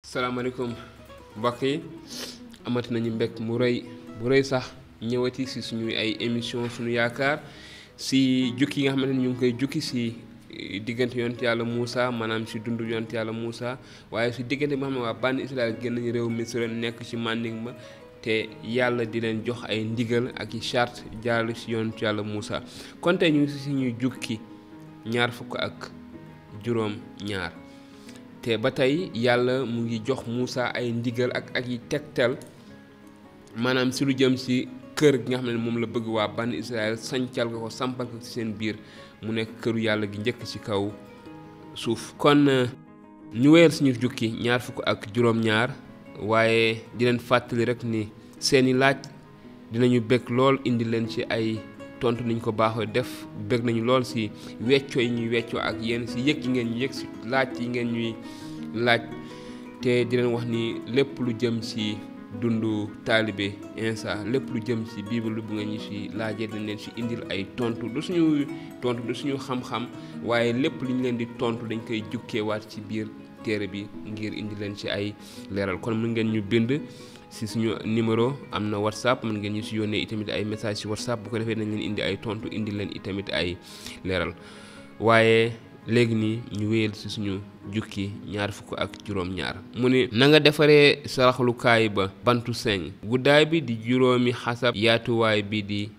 salaamaaleykum mbokk yi amati nañu mbég mu rëy bu rëy sax ñëwati si suñuy ay émission suñu yaakaar si jukki yi nga xamante ne ñu ngi koy jukki si diggante yonent yàlla Moussa maanaam si dundu yonent yàlla Moussa waaye si diggante bi nga xam ne waa bànn Israël génn nañu réew Misra nekk ci manding ma te yàlla di leen jox ay ndigal ak i charte jaarale si yonent yàlla Moussa kon tey ñu ngi si suñuy jukki ñaar fukk ak juróom ñaar te ba tey yàlla mu ngi jox Moussa ay ndigal ak yi tegtal maanaam si lu jëm si kër gi nga xam ne moom la bëgg waa bànn Israël sancal ko sampal ko ci seen biir mu nekk këru yàlla gi njëkk ci kaw suuf. kon ñu wéyal suñu jukki ñaar fukk ak juróom ñaar waaye di leen fàttali rek ni seeni laaj dinañu bëgg lool indi leen ci ay tontu niñ ko baaxoo def bëgg nañu lool si weccoo yi ñuy weccoo ak yéen si yëg yi ngeen ñu yëg si laaj yi ngeen ñuy laaj te di leen wax ni lépp lu jëm si dundu taalibe insa lépp lu jëm si bible bu ngeen ñu si laajee dañ leen si indil ay tontu du suñu xam-xam waaye lépp lu ñu leen di tontu dañ koy jukkeewaat ci biir téere bi ngir indi leen ci ay leeral kon mën ngeen ñu bind si suñu numéro am na whatsapp mën ngeen ñu si yónnee itamit ay message si whatsapp bu ko defee nañ leen indi ay tontu indi leen itamit ay leeral waaye léegi nii ñu wéyal si suñu jukki ñaar fukk ak juróom ñaar mu ne na nga defaree sarxalukaay ba bantu séng guddaay bi di juróomi xasab yaatuwaay bi di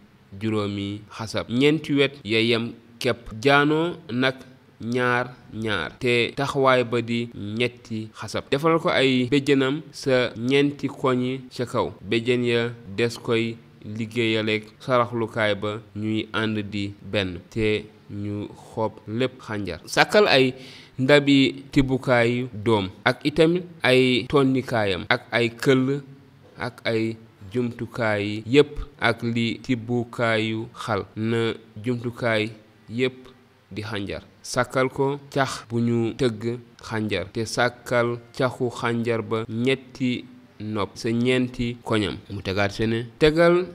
juróomi xasab ñeenti wet ya yem kepp jaanoo nag ñaar ñaar te taxawaay ba di ñetti xasab defaral ko ay béjjénam sa ñeenti koñi ca kaw béjjén ya des koy liggéeyaaleek saraxlukaay ba ñuy ànd di benn te ñu xoob lépp xànjar sàkkal ay ndabi tibbukaayu doom ak itamit ay tonnikaayam ak ay këll ak ay jumtukaay yépp ak li tibbukaayu xal na jumtukaay yépp di xànjar sàkkal ko cax bu ñu tëgg xànjar te sàkkal caxu xànjar ba ñetti nopp sa ñeenti koñam mu tegaat sene tegal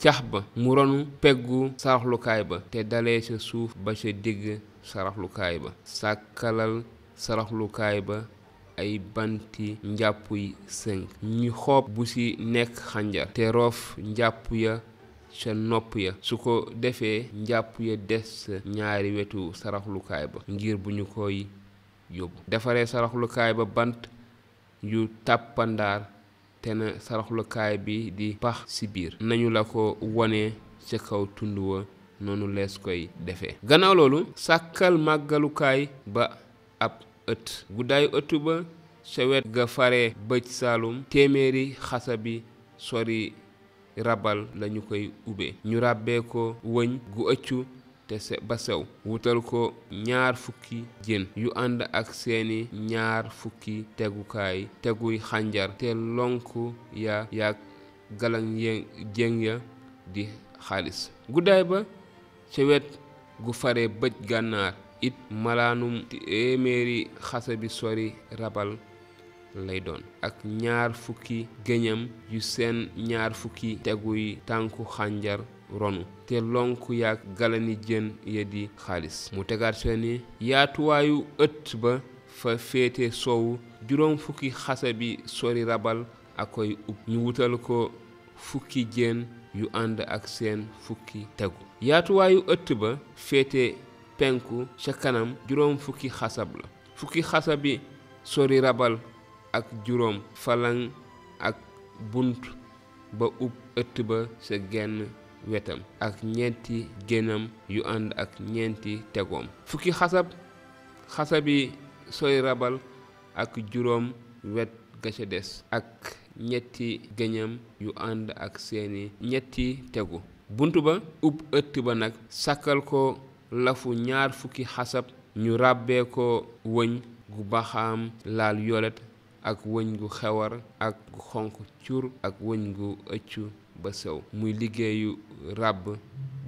cax ba mu ronu peggu saraxlukaay ba te dalee sa suuf ba ca digg saraxlukaay ba sàkkalal saraxlukaay ba ay banti njàppuy séng ñu xoob bu ci nekk xànjar te roof njàpp ya ca nopp ya su ko defee njàpp ya des ñaari wetu saraxlukaay ba ngir bu ñu koy yóbbu defaree saraxlukaay ba bant yu tàppandaar te na saraxlukaay bi di pax ci biir nañu la ko wone ca kaw tund wa noonu lees koy defee gannaaw loolu sàkkal màggalukaay ba ab ëtt guddaayu ëtt ba ca wet ga fare bëj saalum téeméeri xasabi sori rabal lañu koy ubbee ñu ràbbee ko wëñ gu ëccu te ba sew wutal ko ñaar fukki jën yu ànd ak seeni ñaar fukki teguy xànjar te lonk ya yaag galang jéng ya di xaalis guddaay ba ca wet gu fare bëj gànnaar it malaanum téeméeri xasabi sori rabal lay doon ak ñaar fukki gëñam yu seen ñaar fukki teguy tànku xànjar ronu te lonk yaag galani jën ya di xaalis mu tegaat seeni yaatuwaayu ëtt ba fa féete soowu juróom fukki xasabi sori rabal ak koy ub ñu wutal ko fukki jën yu ànd ak seen fukki tegu yaatuwaayu ëtt ba féete penku ca kanam juróom fukki xasab la fukki xasabi sori rabal ak juróom falang ak bunt ba ub ëtt ba sa genn wetam ak ñeenti génnam yu ànd ak ñeenti tegoom fukki xasabi sooy rabal ak juróom wet ga ca des ak ñetti géñam yu ànd ak seeni ñetti tegu bunt ba ub ëtt ba nag sàkkal ko lafu ñaar fukki xasab ñu ràbbee ko wëñ gu baxaam laal yolet ak wëñ gu xewar ak gu xonq cur ak wëñ gu ëccu ba sew muy liggéeyu ràbb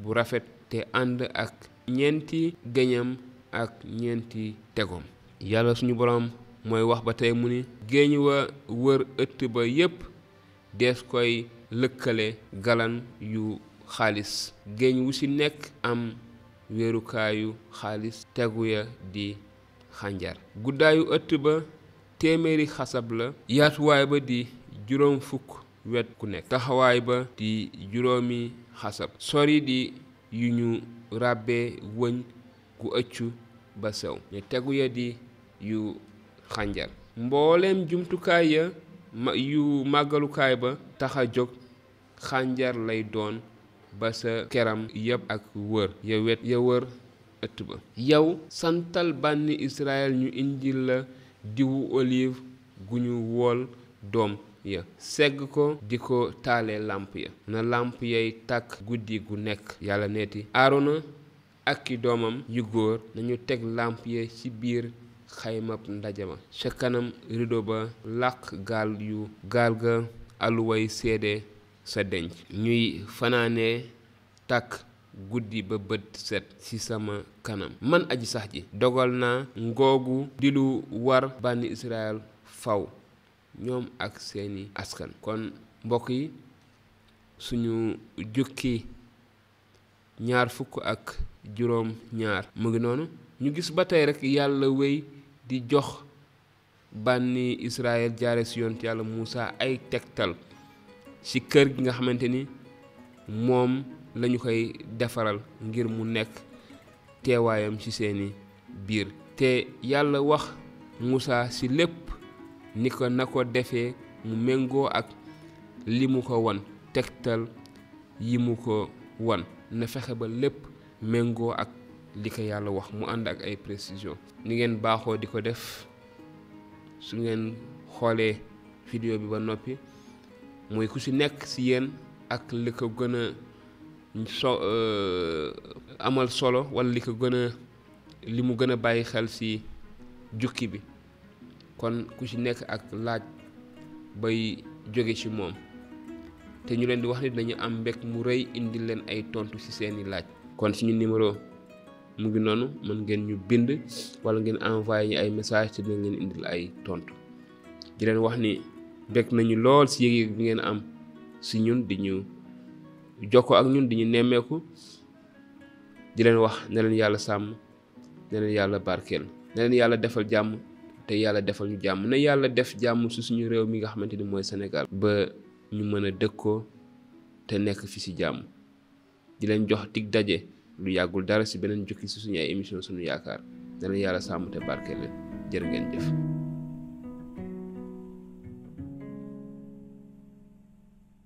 bu rafet te ànd ak ñeenti géñam ak ñeenti tegoom yàlla suñu boroom mooy wax ba tey mu ni géeñ wa wër ëtt ba yépp dees koy lëkkale galan yu xaalis géeñ wu ci nekk am wéerukaayu xaalis tegu ya di xànjar guddaayu ëtt ba téeméeri xasab la. yaatuwaay ba di juróom fukk wet ku nekk. taxawaay ba di juróomi xasab. sori di yu ñu ràbbee wëñ gu ëccu ba sew. ne tegu ya di yu xànjar. mbooleem jumtukaay ya yu màggalukaay ba tax a jóg xànjar lay doon ba sa keram yépp ak wër ya wër ëtt ba. yow santal bànni Israël ñu indil la diwu olive gu ñu wool doom ya segg ko di ko taale làmp ya na làmp yay tàkk guddi gu nekk. yàlla neeti aarona ak ki doomam yu góor nañu teg làmp ya ci biir xaymab ndaje ma ca kanam rido ba làq gaal ga aluway seede sa denc. ñuy fanaanee tàkk guddi ba bët set ci sama kanam. man aji sax ji dogal naa ngoogu di lu war bànni Israël faw ñoom ak seeni askan. kon mbokk yi suñu jukki 22 mu ngi noonu. ñu gis ba tey rek yàlla wéy di jox bànni Israël jaare ci yonent yàlla Muusa ay tegtal ci kër gi nga xamante ni moom lañu koy defaral ngir mu nekk teewaayam ci seeni biir. te yàlla wax Muusa ci lépp ni ko na ko defee mu méngoo ak li mu ko won. tegtal yi mu ko won na fexe ba lépp méngoo ak li ko yàlla wax mu ànd ak ay précision. ni ngeen baaxoo di ko def su ngeen xoolee vidéo bi ba noppi mooy ku ci nekk ci yéen ak li ko gën a amal solo walla li mu gën a bàyyi xel ci jukki bi. kon ku ci nekk ak laaj bay jóge ci moom te ñu leen di wax ni dañu am mbég mu rëy indi leen ay tontu ci seeni laaj. kon suñu numéro mu ngi noonu mën ngeen ñu bind wala ngeen envoyé ñu ay message te dinañ leen indil ay tontu. di leen wax ni bég nañu lool ci yëg-yëg bi ngeen am ci ñun di ñu jokkoo ak ñun di ñu nemmeeku. di leen wax ne leen yàlla sàmm ne leen yàlla barkeel ne leen yàlla defal jàmm te yàlla defal ñu jàmm. ne yàlla def jàmm ci suñu réew mi nga xamante ni mooy Sénégal ba ñu mën a dëkkoo te nekk fi ci jàmm. di leen jox dig daje lu yàggul dara ci beneen jukki ci suñu ay émission Sunu Yaakaar ne leen yàlla sàmm te barkeel leen jërë ngeen jëf.